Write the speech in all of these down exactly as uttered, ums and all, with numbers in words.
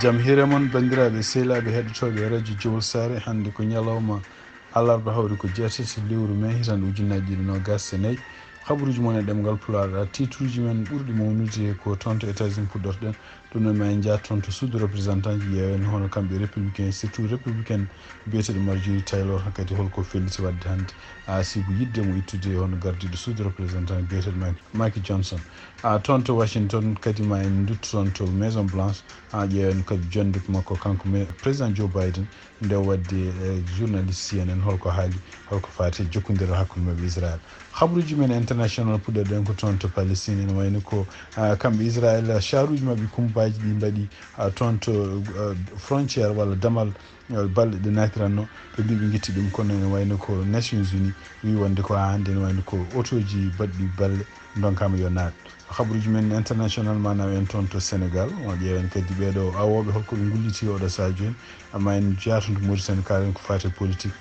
Jam hiire mon, banndiraaɓe sehilaaɓe heɗotooɓe Radio Jowol Saare. Hannde ko ñalawma alarba, hawri ko jeetati lewru mee, hitande ujunnaji ɗiɗi nogas e nayi. Habaruuji mon e ɗemngal Pulaar. Titruuji men ɓurɗi mawnude ko toon to États-Unis puɗɗorɗen. Ɗum noon, ma en njaah toon to suudu représentant ji, ƴeewen hono kamɓe républicain, surtout républicain biyeteeɗo Marjorie Taylor, kadi holko felliti waɗde hannde, a sibu yiɗde mo ittude hono gardiiɗo suudu représentant biyeteeɗo Mike, Mike Johnson. A toon to Washington kadi, ma en ndutto toon to Maison Blanche, a ƴeewen kadi jonnde makko kanko me-, président Joe Biden, nde o waddi e journaliste C N N, holko haali, holko faati e jokkondire hakkunde maɓɓe Israël. Habaruuji men international puɗɗorɗen ko toon to Palestine, ene wayno ko, ah, kamɓe Israël, ah, caruuji maɓɓe kumbaaji ɗi mbaɗi, ah, toon to, ah, frontière walla damal, ah, balɗe ɗe naatiranno, ɓe mbi ɓe ngitti ɗum, kono ene wayno ko Nations Unies wi wonde ko haa hannde ene wayno ko otooji baɗɗi balle ndonkaama yo naat. Habaruuji men international, ma naw en toon to Sénégal, o ƴeewen kadi ɓeeɗo awooɓe holko ɓe ngulliti oɗo sahaa jooni, amma en njaah toon to Mauritanie, kaalen ko faati e politique,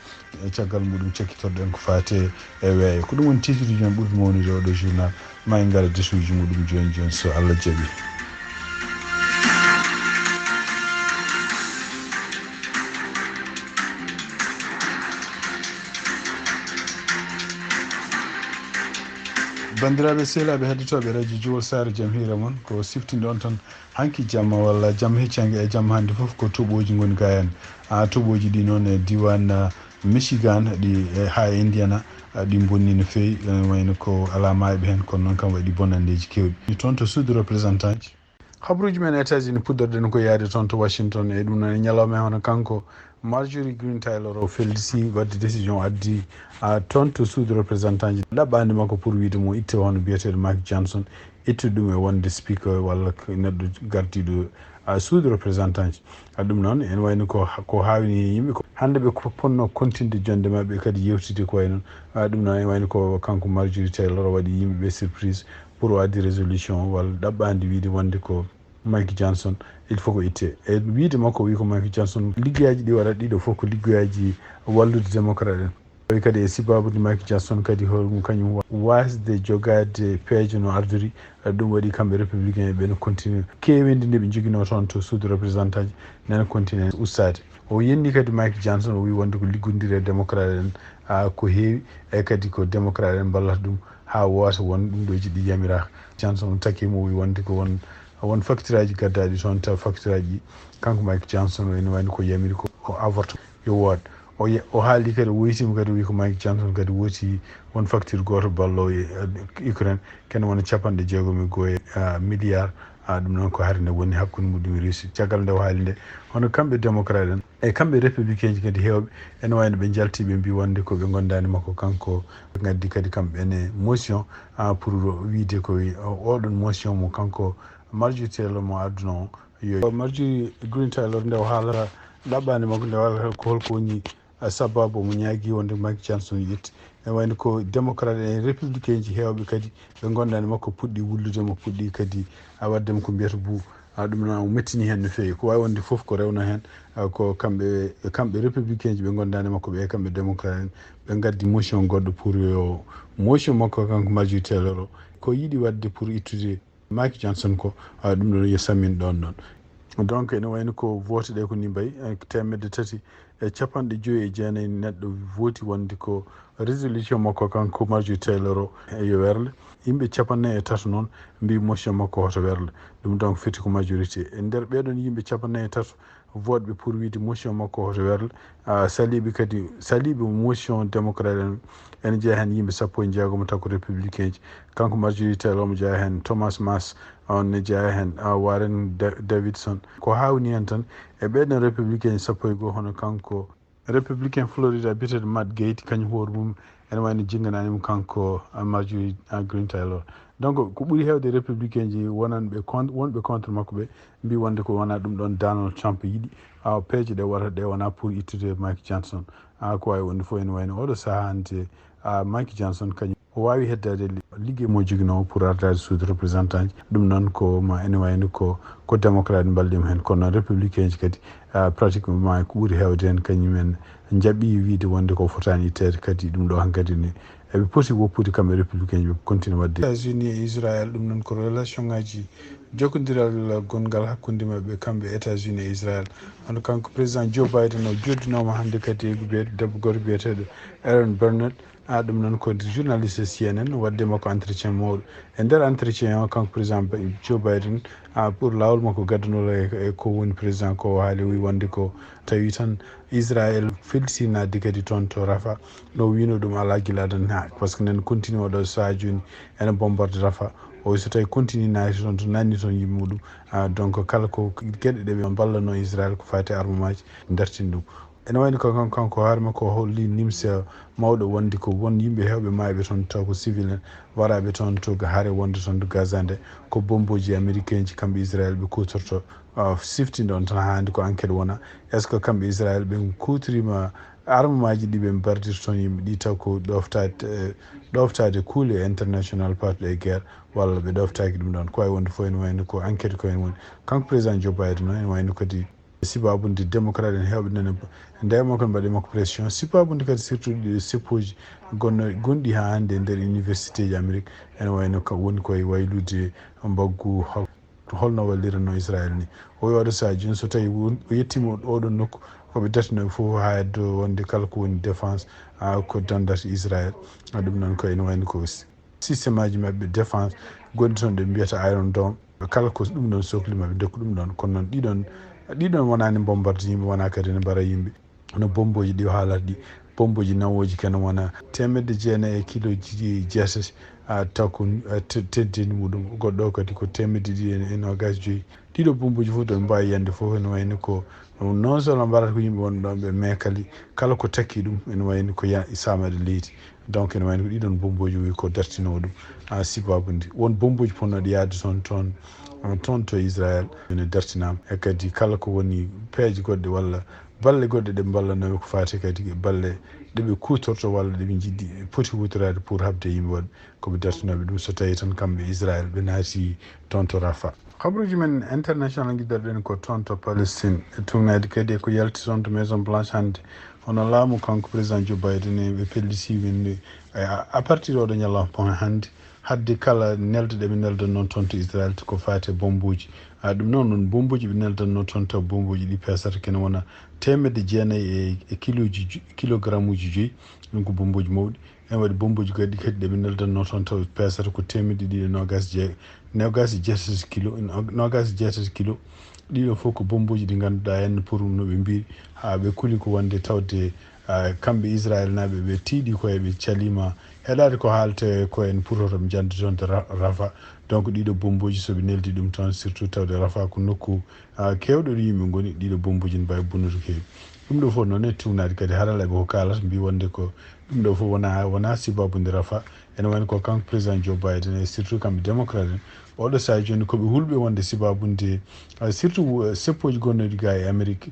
e caggal muɗum cakkitorɗen ko faati e weeyo. Ko ɗum woni titruuji men ɓurɗi mawnude oɗo journal, ma en ngar e desuuji muɗum jooni jooni so Allah jaɓi. Banndiraaɓe sehilaaɓe heɗotooɓe Radio Jowol Saare, jam hiire mon, ko siftinde on tan hanki jamma walla jamma heccange e jamma hannde fof ko toɓooji ngoni ga en. A toɓooji ɗi noon e diiwaan, ah, Michigan, ɗi e haa e Indiana, ah, ɗi mbonni no feewi, ene wayno ko alaa maayɓe heen, kono noon kam waɗi bonanndeeji keewɗi. Ɗi toon to suudu représentant ji. Habaruuji men États-Unis puɗɗorɗen ko yahde toon to Washington, e ɗum noon e ñalawma e hono kanko Marjorie Greene Taylor o felliti waɗde décision addi, a, toon to suudu représentant ji ɗaɓɓaande makko pour wiide mo itte hono biyeteeɗo Mike Johnson, ittude ɗum e wonde speaker walla ko neɗɗo gardiiɗo, a, suudu représentant ji. A, ɗum noon ene wayno ko, ko haawini heen yimɓe ko hannde ɓe ko ponno kontinde jonde maɓɓe kadi yewtide ko wayi noon. A, ɗum noon ene wayno ko kanko Marjorie Taylor o waɗi yimɓe ɓe surprise pour o addi résolution walla ɗaɓɓaande wiide wonde ko Mike Johnson, il faut ko itte. E wiide makko, o wi ko Mike Johnson, liggoyaaji ɗi waɗata ɗiɗo fof ko liggoyaaji wallude démocrate en. Tawi kadi e sibabude Mike Johnson kadi hoore mum kañum wa-, waasde jogaade peeje no ardori, eh, ɗum waɗi kamɓe républicain ɓe no continue. Keeweendi ndi ɓe njoginoo toon to suudu représentant ji nana continue ustaade. O yenni kadi Mike Johnson, o wi wonde ko liggondire e démocrate en, ah, ko heewi, e kadi ko démocrate en mballata ɗum haa woota won ɗum ɗo jiɗi yamiraaka. Johnson o taki mo, o wi wonde ko won, won facture aji gaddaaɗi toon, taw facture aji ɗi, kanko Mike Johnson o ene wayno ko yamiri ko o avorte, yo wood. O ye-, o haali kadi, o woytiima kadi, o wi ko Mike Johnson kadi wooti won facture gooto ballo e, eh, Ukraine, kene wona capanɗe jeegom e goo e, ah, milliard. Ah, ɗum noon ko hari nde woni hakkunde muɗum e Russie. Caggal nde o haali nde, hono kamɓe démocrate en, e kamɓe républicain ji kadi heewɓe, ene wayno ɓe njalti, ɓe mbi wonde ko ɓe gondaani makko kanko, ɓe ngaddi kadi kamɓe ene motion, ah, pour wiide ko wi-, o-, oɗon motion mo kanko Marjorie Taylor mo adduno o, yo Marjorie Greene Taylor nde o haalata ɗaɓɓaande makko nde o haalata ko holko woni, ah, sababu mo ñaagi wonde Mike Johnson yetti. Ene wayno ko démocrate en, républicain ji heewɓe kadi ɓe gondaani makko puɗɗi wullude mo, puɗɗi kadi a waɗde mo ko mbiyata bu. A ɗum noon o mettini heen no feewi. Ko waawi wonde fof ko rewno heen, ah, ko kamɓe, kamɓe républicain ji ɓe gondaani makko ɓe, kamɓe démocrate en, ɓe ngaddi motion goɗɗo pour yo motion makko kanko Marjorie Taylor o, ko yiɗi waɗde pour ittude Mike Johnson ko, ah, ɗum ɗon yo sammin ɗon ɗon. Donc ene wayno ko vote ɗe ko ni mbayi, eh, teemedde tati e capanɗe joyi e jeenayi neɗɗo vooti wonde ko résolution makko kanko Marjorie Taylor o, eh, yo werle. Yimɓe capannayi e tato noon mbi motion makko hoto werle. Ɗum donc fiti ko majorité. E nder ɓeɗon yimɓe capannayi e tato vote ɓe pour wiide motion makko hoto werle, ah, saliiɓe kadi, saliiɓe motion démocrate en, ene jeeya heen yimɓe sappo e jeegom takko républicain ji. Kanko Marjorie Taylor omo jeeya heen, Thomas Massie, on ne jeeya heen, ah, Warren Da-, Davidson. Ko haawni heen tan e ɓeɗon républicain ji sappo e goo, hono kanko républicain Florida biyeteeɗo Matt Gaetz, kañum hoore mum ene wayno jinnganaani mo kanko, ah, Marjorie, ah, Greene Taylor. Donc ko ɓuri heewde républicain ji wonanɓe con-, wonɓe contre makko ɓe mbi wonde ko wona ɗum ɗon Donald Trump yiɗi, ah, peeje ɗe waɗata ɗe wona pour ittude Mike Johnson. Ah, ko waawi wonde fof ene wayno oɗo sahaa hannde, ah, Mike Johnson kañum o waawi heddaade li-, liggey mo joginoo pour ardaade suudu représentant ji. Ɗum noon ko ma ene wayno ko, ko démocrate mballii mo heen, kono noon républicain ji kadi, ah, pratiquement ko ɓuri heewde heen kañum en njaɓi wiide wonde ko fotaani itteede, kadi ɗum ɗo hankadi ne eɓe poti woppude kamɓe républicain ji ɓe continue waɗde. États-Unis e Israël, ɗum noon ko relation ngaji jokkondiral gonngal hakkunde maɓɓe kamɓe États-Unis e Israël. Hono kanko président Joe Biden o joddinooma hannde kadi e debbo gorko biyeteeɗo Erin Burnett. A ɗum noon ko journaliste C N N waɗde makko entretien mawɗo. E nder entretien o kanko président Joe Biden a pour laawol makko gaddanol e ko woni président ko o haali o wi wonde ko tawi tan Israël felsinade kadi toon to Rafa no wino ɗum ala gila adan ha parce que nen continue oɗo saha joni ene bomborde Rafa o so tawi continue naati toon to nanni toon yimɓe muɗum. Donc kala ko geɗe ɗe ɓe mballano Israël ko fati armemaji dartin ɗum. Ene wayno ko kanko hoore makko o holli nimse mawɗo wonde ko won yimɓe hewɓe maayɓe toon taw ko civil en waraɓe toon to hare wonde toon to Gaza nde ko bomboji américain ji kamɓe Israël ɓe kutorto. Siftinɗo on tan haandi ko enquête wona est ce que kamɓe Israël ɓe kutorima armemaji ɗi ɓe mbardirto toon yimɓe ɗi taw ko ɗoftade ɗoftade kuule international parti e guerre walla ɓe ɗoftaki ɗum ɗon ko wawi wonde fof ene wayno ko enquête ko hen woni. Kanko président Joe Biden noon ene wayno kadi sibabude démocrate en hewɓe nana ndeya makko en mbaɗi makko pression sibabude kadi surtout ɗi seppoji gonno gonɗi ha hande e nder université ji amérique ene wayno woni koye waylude mbaggu holno walliranno Israël ni. O wi oɗo saha joni so tawi o yettima oɗon nokku koɓe dartinoɓe fof ha heddo wonde kala ko woni défense ko dandata Israël. Ɗum noon ko ene wayno ko système aji maɓɓe défense gonɗi toon ɗe mbiyata Iron Dome. Kala ko ɗum ɗon sokli maɓe dokku ɗum ɗon kono noon ɗiɗon ɗiɗon wonani bombardé yimɓe wona kadi ne mbara yimɓe. No bomboji ɗi haalata ɗi bomboji nawoji kene wona temedde jeenayi e kiloji jeetati taw ko teddini muɗum goɗɗo kadi ko temedde ɗiɗi e nogas joyi. Ɗiɗo bomboji fof ɗon mbawi yande fof ene wayni ko non seulement mbarata ko yimɓe wonɓe ɗon ɓe mekali kala ko takki ɗum ene wayni ko ya samade leydi. Donc ene wayno ko ɗiɗon bomboji wi ko dartinowo ɗum a sibabude won bomboji ponnoɗi yaade toon toon toon to Israël ene dartinama e kadi kala ko woni peeje goɗɗe walla balle goɗɗe ɗe mballanoɓe ko fati kadi balle ɗeɓe kutorto walla ɗeɓe jiɗɗi poti hutorade pour habde yimɓe waɗɓe koɓe dartinoɓe ɗum so tawi tan kamɓe Israël ɓe naati toon to Rafa. Habruji men international giɗɗorɗen ko toon to Palestine e tugnadi kadi e ko yalti toon to Maison Blanche hannde. Hono laamu kanko président Joe Biden e ɓe pelliti winde à partir oɗo ñalawma hannde hadde kala nelde ɗe ɓe neldanno toon to Israël ko fati e bombuji. A ɗum noon noon bombuji ɓe neldanno toon taw bombuji ɗi pesata kene wona temedde jeenayi e kiloji kilogramme uji joyi. Ɗum ko bombuji mawɗi. En waɗi bombuji kadi kadi ɗe ɓe neldanno toon taw pesata ko temedde ɗiɗi e nogas jeego nogas e jeetati kilo nogas e jeetati kilo. Ɗiɗo fof ko bombuji ɗi ngannduɗaa en pour no ɓe mbiri haa ɓe kuli ko wonde tawde kamɓe Israël naɓe ɓe tiiɗi koye ɓe calima heɗade ko haalte ko en pour hoto ɓe jande toon to Rafa. Donc ɗiɗo bombuji soɓe neldi ɗum toon surtout tawde Rafa ko nokku kewɗo ɗo yimɓe ngoni ɗiɗo bombuji ne mbawi bonnude ko heewi. Ɗum ɗo fof noon e tugnade kadi haralaɓe ko kalata mbi wonde ko ɗum ɗo fof wona wona sibabude Rafa. Ene wayno ko kanko président Joe Biden e surtout kamɓe démocrate en oɗo saha joni koɓe hulɓe wonde sibabude surtout seppoji gonnoɗi ga e Amérique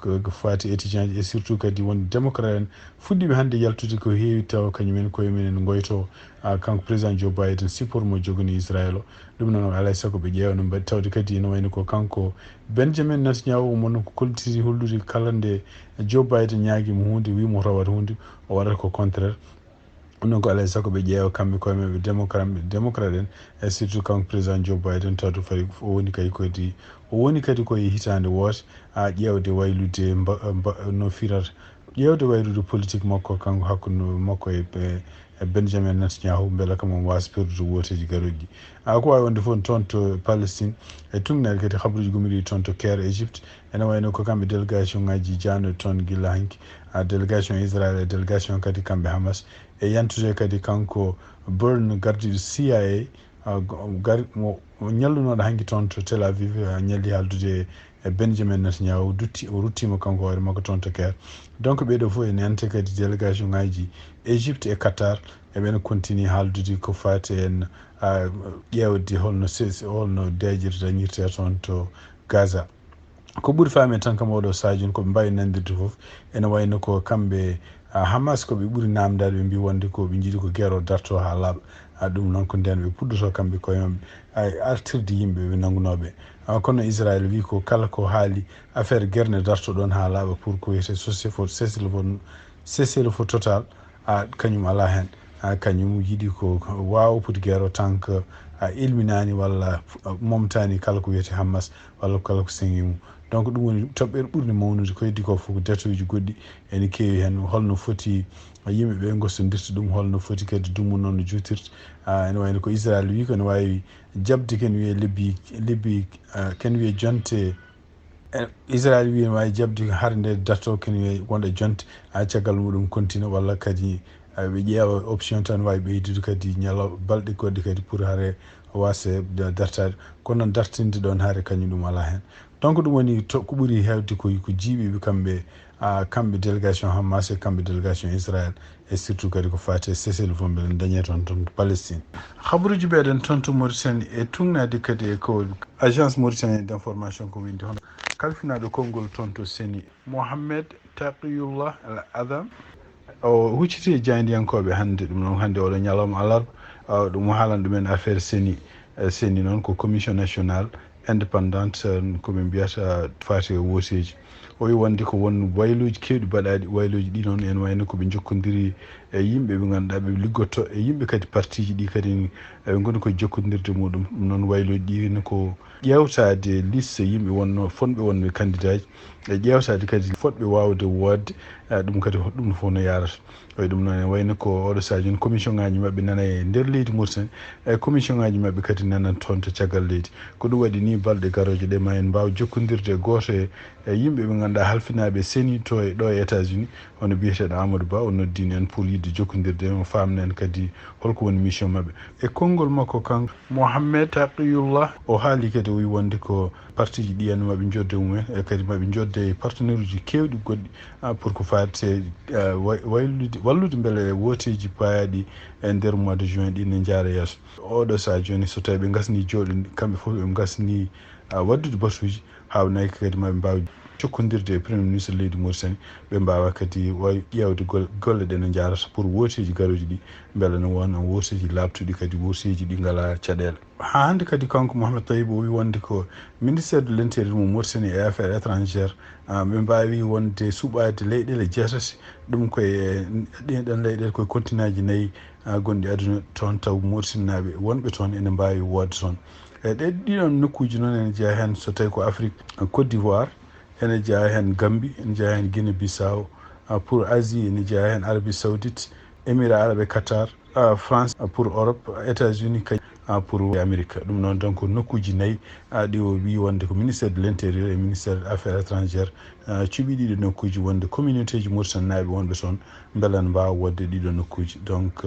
ko fati étudiant ji e surtout kadi wonde démocrate en fuɗɗiɓe hannde yaltude ko heewi tawa kañumen koye mumen goyto. Kanko président Joe Biden support mo jogani Israël o. Ɗum noon alay sago ɓe ƴeewa no mbaɗi tawde kadi ene wayno ko kanko Benjamin Netanyahu omo noon ko kollitiri hollude kala nde Joe Biden ñaagimo hunde wimo tawata hunde o waɗata ko contraire. Ɗum noon ko alay sago ɓe ƴeewa kamɓe koye maɓɓe démocrate ɓe démocrate en e surtout kanko président Joe Biden tawde fari o woni kadi kadi o woni kadi koye hitande woote a ƴeewde waylude no firata ƴeewde waylude politique makko kanko hakkunde makko e e Benjamin Netanyahu mbela kam omo waasa perdude wooteeji garooji ɗi. A ko waawi wonde fof toon to Palestine e tugnade kadi habaruuji gomiriiɗi toon to Caire Égypte ene wayno ko kamɓe délégation ngaji jaano toon gila hanki a délégation Israël e délégation kadi kamɓe Hamas e yantude kadi kanko Byrne gardiiɗo C I A. Gari mo ñallunoɗo hanki toon to Tel Aviv ñalli haaldude e Benjamin Netanyahu dutti o ruttima kanko hoore makko toon to Caire. Donc ɓeɗo fof ene yante kadi délégation ngaji Égypte e Qatar eɓene continue haaldude ko fati en ƴeewde holno holno dejirde dañirte toon to Gaza. Ko ɓuri faami tan kam oɗo saha joni koɓe mbawi nandirde fof ene wayno ko kamɓe Hamas koɓe ɓuri namdade ɓe mbi wonde koɓe jiiɗi ko guerre o darto ha laaɓa. Ɗum noon ko nden ɓe puɗɗoto kamɓe koye maɓɓe artirde yimɓe ɓe nangunoɓe. Kono Israël wi ko kala ko haali affaire guerre ne darto ɗon ha laaɓa pour ko wiyete cessez-le-feu total. Kañum ala hen. Kañum yiɗi ko waawa poti geero tant que a ilminaani walla momtaani kala ko wiyetee Hamas walla kala ko seŋi mum. Donc ɗum woni toɓɓere ɓurde mawnude ko heddi ko fof ko datuuji goɗɗi ene keewi heen, holno foti yimɓe ɓe ngostondirta ɗum, holno foti kadi dumunoo no juutirta. Ene wayno ko Israel wii ko ene waawi jaɓde ko ene wiyee lebbi lebbi ko ene wiyee jonte. Israel wii ene waawi jaɓde hare nde darto ko ene wiyee wonde jonte, caggal muɗum kontina walla kadi ɓe ƴeewa option tan waawi ɓeydude kadi ñalo balɗe goɗɗe kadi pour hare waasa dartaade. Kono noon dartinde ɗoon hare kañum ɗum alaa heen. Donc ɗum woni to ko ɓuri heewde ko ko jiiɓiiɓe kamɓe, kamɓe délégation Hamas e kamɓe délégation Israel, e surtout kadi ko faati e cessez-le-feu mbele dañee toon toon to Palestine. Habaruuji ɓeeɗen toon to Mauritanie e tuugnaade kadi e ko agence mauritanienne d'information ko winndi hono kalfinaaɗo konngol toon to CENI, Mohamed Taqiyullah Al Adam. O hucciti e jaayndiyankooɓe hannde, ɗum noon hannde oɗo ñalawma alarba, ɗum o haalan ɗumen affaire CENI. CENI noon ko commission nationale indépendante, ko ɓe mbiyata faati e wooteeji. O wi wonde ko won wayluuji keewɗi baɗaaɗi, wayluuji ɗi noon ene wayno ko ɓe njokkondiri e yimɓe ɓe ngannduɗaa ɓe liggotto e yimɓe kadi partiiji ɗi kadi ɓe ngoni ko jokkondirde muɗum. Ɗum noon wayluuji ɗi ne ko ƴeewtaade liste yimɓe wonno fonɓe wonɓe candidaaji e ƴeewtaade kadi fotɓe waawde woodde, ɗum kadi ɗum fof no yaarata. Oy ɗum noon ene wayno ko oɗo sadio ni commission ngaji maɓɓe nana e nder leydi Mauritanie, e commission ngaji maɓɓe kadi nana toon to caggal leydi. Ko ɗum waɗi ni balɗe garooje ɗe ma en mbaaw jokkondirde e gooto e e yimɓe ɓe ngannduɗaa halfinaaɓe CENI to e ɗo e États-Unis, hono biyeteeɗo Amadou Ba, o noddini en pour yiɗde jokkondirde, o faamna en kadi holko woni mission maɓɓe. E konngol makko kanko Mohamed Taqiyullah, o haali kadi o wi wonde ko partiiji ɗi en maɓe njodde mumen e kadi maɓe njodde e partenaire uji keewɗi goɗɗi pour ko faati e waylude wallude mbele wooteeji payaaɗi e nder mois de juin ɗi ne njaara yeeso. Oɗo saha jooni so tawi ɓe ngasni jooɗo kamɓe fof ɓe ngasni waddude batuuji, haawnayka kadi maɓe mbaaw jokkondirde e premier ministre leydi Mauritanie, ɓe mbaawa kadi ƴeewde golle ɗe no njaarata pour wooteeji garooji ɗi mbele no wona wooteeji laaɓtuɗi kadi wooteeji ɗi ngalaa caɗeele. Haa hannde kadi kanko Mohamed Tayib o wi wonde ko ministère de l'intérieur mo Mauritanie et affaires étrangères ɓe mbaawi wonde suɓaade leyɗeele jeetati, ɗum koye ɗin ɗon leyɗeele koye continent ji nayi gonɗi aduna toon taw Mauritanie naaɓe wonɓe toon ene mbaawi woodde toon. E ɗe ɗiɗon nokkuuji noon ene jeyaa heen so tawi ko Afrique, Côte d'Ivoire, ene jeyaa heen Gambie, ene jeyaa heen Guinée Bissau, pour Asie ene jeyaa heen Arabie Saoudite, Émirats Arabes et Qatar, France pour Europe, États-Unis kañ pour Amérique. Ɗum noon donc nokkuuji nayi ɗi o wii wonde ko ministère de l'intérieur et ministère des affaires étrangères cuɓi ɗiɗo nokkuuji wonde communauté ji Mauritanie naaɓe wonɓe toon mbele ne mbaawa woodde ɗiɗo nokkuuji. Donc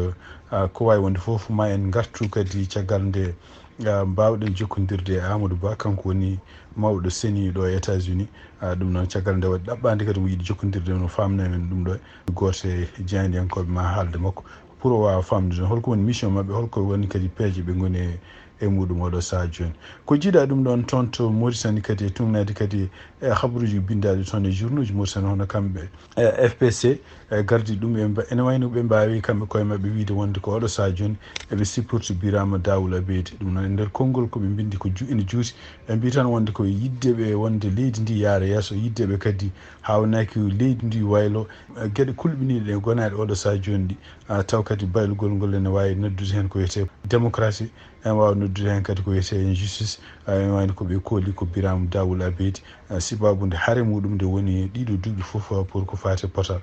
ko waawi wonde fof ma en ngartu kadi caggal nde mbaawɗen jokkondirde e Amadou Ba, kanko woni mawɗo CENI ɗo e États-Unis. Ɗum noon caggal nde waɗi ɗaɓɓaande kadi mo yiɗi jokkondirde no faamna men ɗum ɗo e gooto e jaayndiyankooɓe ma haalde makko pour o waawa faamdude holko woni mission maɓɓe, holko woni kadi peeje ɓe ngoni e e muɗum oɗo saha jooni. Ko jiiɗa ɗum ɗon toon to Mauritanie kadi e tuugnaade kadi e habaruuji binndaaɗi toon e journaux ji Mauritanie hono kamɓe e F P C e gardi ɗum ene wayno ɓe mbaawi kamɓe koye maɓɓe wiide wonde ko oɗo saha jooni eɓe sipporti Birama Dawul Abedi. Ɗum noon e nder konngol ko ɓe mbinndi ko ene juuti, ɓe mbii tan wonde ko yidde ɓe wonde leydi ndi yaara yeeso, yidde ɓe kadi haawnaki leydi ndi waylo geɗe kulɓiniiɗe ɗe gonaɗe oɗo saha jooni ɗi taw kadi baylugol ngol ene waawi noddude heen ko wiyetee démocratie, ene waawa noddude heen kadi ko wiyetee injustice. Ene wayno ko ɓe kooli ko Birame Dawul Abedi, sibabu nde hare muɗum nde woni ɗiɗo duuɓi fof pour ko faati e potal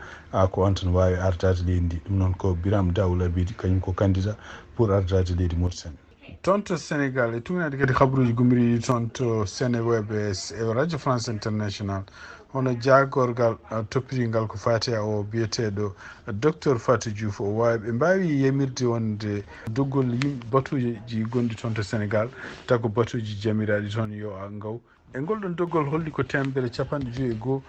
ko on tan waawi ardaade leydi ndi. Ɗum noon ko Birame Dawul Abedi kañum ko candidat pour ardaade leydi Mauritanie. Toon to Sénégal e tuugnaade kadi habaruuji gummiriiɗi toon to Seneweb e Radio France International, hono jaagorgal toppitiingal ko faati e o biyeteeɗo Docteur Fatou Diouf o waawi ɓe mbaawi yamirde wonde doggol yimɓe batuuji gonɗi toon to Sénégal, tago batuuji jamiraaɗi toon yo a ngaw. E ngol ɗon doggol holli ko teemedere capanɗe joyi e goo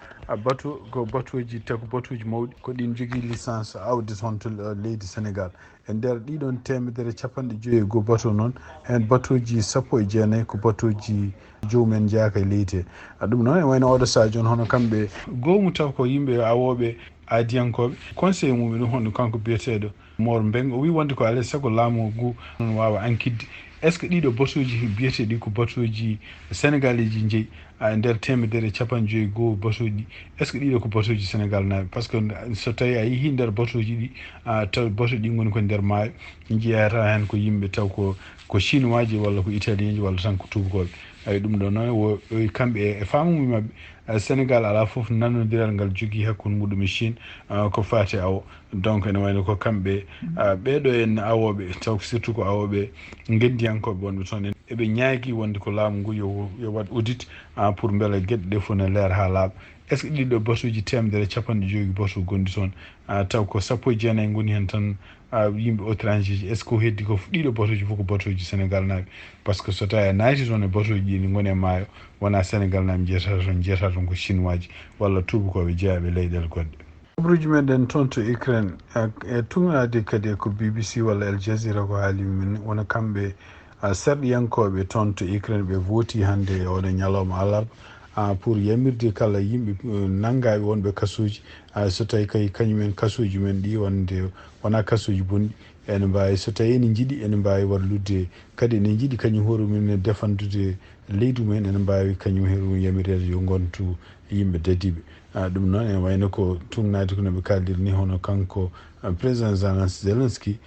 bato ko batuuji tago batuuji mawɗi ko ɗin njogii licence awde toon to leydi Sénégal. E nder ɗiɗon teemedere capanɗe joyi e goo bato noon heen batooji sappo e jeenayi ko batooji jomumen njaaka e leydi he. Ɗum noon e wayno oɗo saha jooni hono kamɓe goomu taw ko yimɓe awooɓe aadiyankooɓe conseil mumen ɗum hono kanko biyeteeɗo Mor Mbeng o wi wonde ko alay sago laamu ngu noon waawa ankidde Est ce que ɗiɗo batuuji biyeteeɗi ko batuuji Sénégalais ji jeyi, a, nder teemedere capanɗe joyi goo batuuji ɗi, est ce que ɗiɗo ko batuuji Sénégal naaɓe? Par ce que so tawii a yehii nder batuuji ɗi, a, taw batuuji ɗi ngoni ko nder maayo, njiyaa tawa heen ko yimɓe taw ko, ko Chinois ji walla ko Italien ji walla tan ko tuubakooɓe. Ay, ɗum ɗo noon, wo, kamɓe e, e faamaamuya maɓɓe, a, Sénégal alaa fof nanondiral ngal jogii hakkunde muɗum e Chine, a, ko faati awo. Donc ene wayno ko kamɓe, a, ɓeeɗo en awooɓe, taw surtout ko awooɓe ngenndiyankooɓe wonɓe toon, en eɓe ñaagii wonde ko laamu ngu yo, yo waɗ audit, a, pour mbele geɗe ɗe fof ne leer haa laaɓa. Est ce que ɗiɗo batuuji teemedere capanɗe joyi batu gonɗi toon, a, taw ko sappo e jeenayi ngoni heen tan, a, yimɓe étranger ji? Est ce que ko heddi ko ɗiɗo batuuji fof ko batuuji Sénégal naaɓe? Par ce que so tawii a naati toon e batuuji ɗi ngoni e maayo, wonaa Sénégal naaɓe njiyata toon, njiyata toon ko Chinois ji walla tuubakooɓe jeyaaɓe leyɗeele goɗɗe. Habaruuji meɗen toon to Ukraine, e, e tuŋaade kadi e ko B B C walla Al Jazeera ko haali min, wona kamɓe, a, sarɗiyankooɓe toon to Ukraine ɓe vooti hannde e oɗo ñalawma alarba, a, pour yamirde kala yimɓe, e, nanngaaɓe wonɓe kasuuji, a, so tawii kay kañumen kasuuji men ɗi wonde wonaa kasuuji bonɗi, ene mbaawi, so tawii ene njiɗi, ene mbaawi wallude. Kadi ene njiɗi kañum hoore mum ne defandude leydi mumen, ene mbaawi kañum hoore mum yamireede yo ngontu yimɓe dadiiɓe. A, ɗum noon ene wayno ko tuŋnaade ko no ɓe kaaldir ni, hono kanko, a, président Zelens-, Zelensky.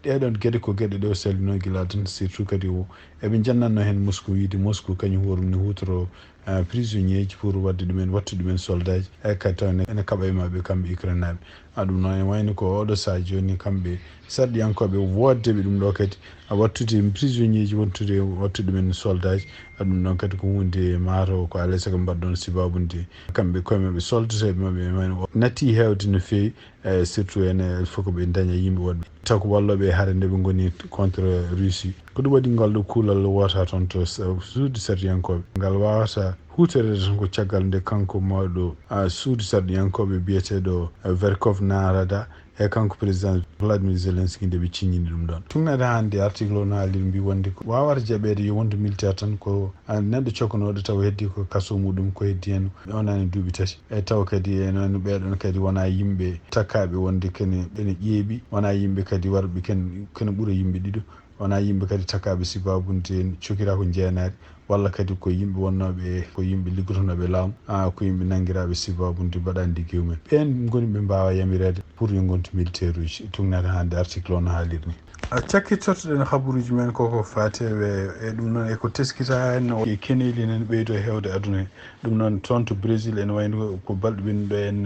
Ɗeeɗoon geɗe ko geɗe ɗe o sallinoo gila tan, surtout kadi o, eɓe njannatnoo heen Moscou, wiyde Moscou kañum hoore mum ne huutoroo, a, prisonnier ji pour waɗde ɗumen, waɗtude ɗumen soldaaji, e kadi taw ene, ene kaɓa e maɓɓe kamɓe Ukraine naaɓe. A, ɗum noon ene wayno ko oɗo sahaa jooni kamɓe sarɗiyankooɓe wooddeɓe ɗum ɗo kadi, a, waɗtude prisonnier ji, wontude waɗtude ɗumen soldaaji. A, ɗum ɗon kadi ko huunde maato ko alaa e sago mbaɗɗon sibaabude kamɓe koye maɓɓe soldateeɓe maɓɓe ene wayno natti heewde no feewi, e surtout ene fof ko ɓe daña yimɓe woɗɓe. Taw ko wallooɓe e hare nde ɓe ngoni contre Russie. Ko ɗum waɗi ngal ɗo kuulal wootaa toon to sa-, suudu sarɗiyankooɓe. Ngal waawata huutoreede tan ko caggal nde kanko mawɗo, a, suudu sarɗiyankooɓe biyeteeɗo, a, Verkhov Narada e kanko président Vladimir Zelensky nde ɓe ciññini ɗum ɗon. Tuŋnaade hannde article o no haaliri mbi wonde ko waawata jaɓeede yo wondu militaire tan ko, a, neɗɗo cokkanooɗo taw heddi ko kaso muɗum ko heddi heen onani duuɓi tati. E taw kadi e noon ɓeeɗon kadi wonaa yimɓe takkaaɓe wonde kene ene ƴeeɓi, wonaa yimɓe kadi warɓe ken-, kene ɓura yimɓe ɗiɗo, wonaa yimɓe kadi takkaaɓe sibaabude cokiraako jeenaari, walla kadi ko yimɓe wonnooɓe, ko yimɓe liggotonooɓe laamu, a, ko yimɓe nanngiraaɓe sibaabude mbaɗaande gew men. Ɓeen ngoni ɓe mbaawa yamireede pour yo ngontu militaire uji, tuŋnaade hannde article o no haaliri ni. A, cakkittortoɗen habaruuji men koko faate e, e ɗum noon e ko teskitaa en o e keneeli enen ɓeydo heewde aduna he. Ɗum noon toon to Brésil ene wayno ko balɗe ɓennuɗo en,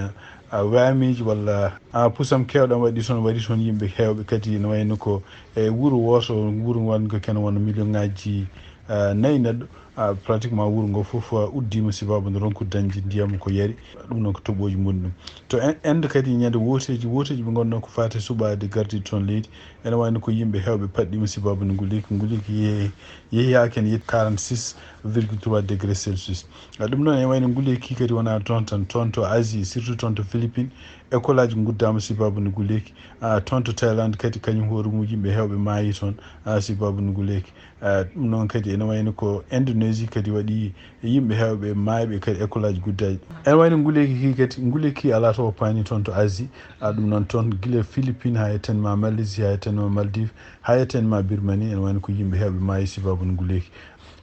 a, waamiiji walla, a, pusam keewɗam waɗi toon, waɗi toon yimɓe heewɓe kadi ene wayno ko e wuro wooto, wuro wonko kene wona million ŋaaji, a, nayi neɗɗo. A, pratiquement wuro ngo fof, a, uddiima sibaabu nde ronkude dañde ndiyam ko yari. Ɗum noon ko toɓooji mboni ɗum. To en-, Inde kadi ñande wooteeji, wooteeji ɓe ngonno ko faati suɓaade gardiiɗo toon leydi. Ene wayno ko yimɓe heewɓe paɗɗiima sibaabu nde nguleeki, nguleeki yehi, yehi haa ken yetti quarante-six virgule trois degré Celsius. A, ɗum noon ene wayno nguleeki kadi wonaa toon tan, toon to Asie, surtout toon to Philippines, école aji nguddaama sibaabu nde nguleeki. A, toon to Thaïlande kadi kañum hoore mum yimɓe heewɓe maayi toon, a, sibaabu nde nguleeki. A, ɗum noon kadi ene wayno ko Indonésie kadi waɗi yimɓe heewɓe maayɓe kadi école aji guddaaji. Ene wayno nguleeki ki kadi, nguleeki alaa to woppaani toon to Asie. A, ɗum noon toon gila Philippines haa yetten ma Malaisie, haa yetten ma Maldives, haa yetten ma Birmanie, ene wayno ko yimɓe heewɓe maayi sibaabu nguleeki.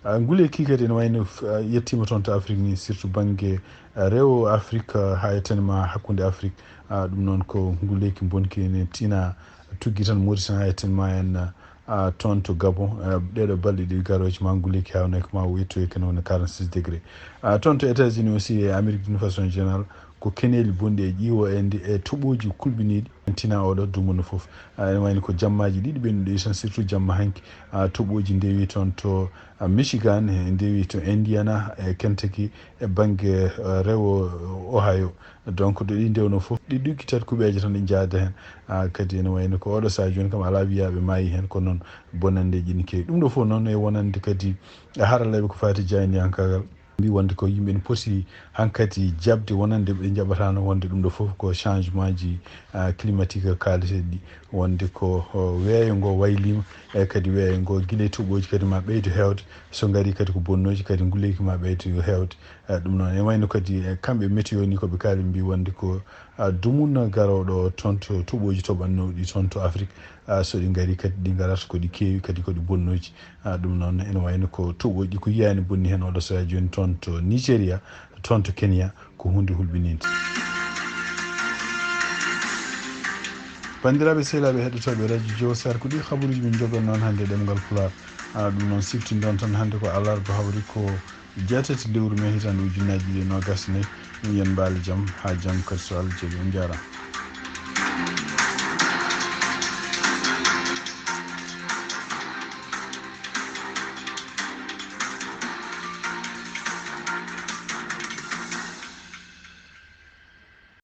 A, nguleeki kadi ene wayno f-, a, yettiima toon to Afrique ni, surtout bannge, a, rewo Afrique, a, haa yetten ma hakkunde Afrique. A, ɗum noon ko nguleeki mbonki ene tina tuggi tan Mauritanie haa yetten ma en, a, toon to Gabon, a, ɗeeɗo balɗe ɗiɗi garooji ma nguleeki haawnaki ma o yettoyi kene woni quarante-six degré. A, toon to États-Unis aussi e Amérique d'une façon générale, ko keneeli bonɗi e ƴiwo e ndi-, e toɓooji kulɓiniiɗi. En tina oɗo dumunna fof. A, ene wayno ko jammaaji ɗiɗi ɓennuɗi tan, surtout jamma hanki. A, toɓooji ndewi toon to, a, Michigan, e ndewi to Indiana, e Kentucky, e bannge, a, rewo Ohio. Donc, ɗo ɗi ndewno fof, ɗi ɗuggitat kuɓeeje tan ɗi njaada heen. A, kadi ene wayno ko oɗo sahaa jooni kam alaa wiyaaɓe maayi heen, kono noon bonanndeeji ɗi keewi. Ɗum ɗo fof noon e wonande kadi e haralleeɓe ko faati jaayndiyankaagal. Mbi wonde ko yimɓe ne poti hankadi jaɓde wonande ɓe njaɓataano wonde ɗum ɗo fof ko changement ji, a, climatique kaaleteeɗi ɗi. Wonde ko, o, weeyo ngo wayliima, e kadi weeyo ngo gila e toɓooji kadi ma ɓeydo heewde. So ngarii kadi ko bonnooji kadi nguleeki ma ɓeydo heewde. Ah, ɗum noon, e wayno kadi, eh, kamɓe météo ni ko ɓe kaali, mbi wonde ko, ah, dumunna garooɗo toon to toɓooji toɓannooɗi toon to Afrique, ah, so ɗi ngari kadi ɗi ngarata ko ɗi keewi kadi ko ɗi bonnooji. Ah, ɗum noon ene wayno ko toɓooji ko yiyaani bonni heen oɗo soya jooni toon to Nigeria, toon to Kenya, ko huunde hulɓiniinde. Banndiraaɓe sehilaaɓe heɗotooɓe radio Jowo Sar, ko ɗi habaruuji min njogal noon hannde e ɗemngal Pulaar. Ah, ɗum noon siftinɗon tan hannde ko alarba hawri ko jeetati lewru mee hitande ujunnaaji ɗiɗi e noogas e nayi. Min yen mbaali jam haa janngo kadi so Allah jaɓi. On njaaraama.